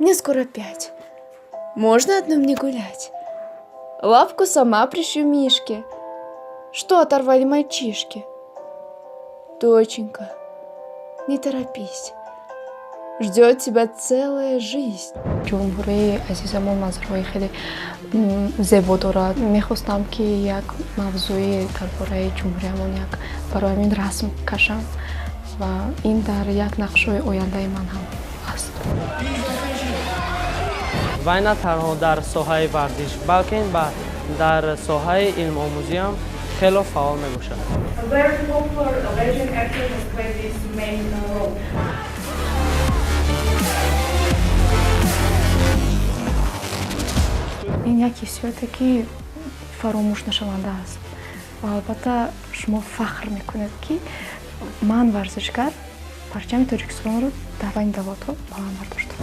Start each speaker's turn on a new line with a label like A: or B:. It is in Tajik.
A: Мне скоро 5. Можно одной мне гулять? Лапку сама пришью Мишке. Что оторвали мальчишки? Доченька, не торопись. Ждет тебя целая жизнь.
B: Ҷумҳурии азизамон манзараҳои хеле зебо дорад. Мехостам, ки як мавзӯи дар бораи ҷумҳуриямон як барои ҳамин расм кашам ва ин дар як нақшҳои ояндаи ман ҳам аст.
C: Вай на танҳо дар соҳаи варзиш, балки дар соҳаи илмомӯзиам хело фаъол мебошад.
D: A very popular legend actor has played this main role.
B: Ин як ҳиссиёте, ки фаромӯшнашаванда аст, ва албатта шумо фахр мекунед, ки ман, варзишгар, парчами Тоҷикистонро дар байни давлатҳо баланд бардоштам.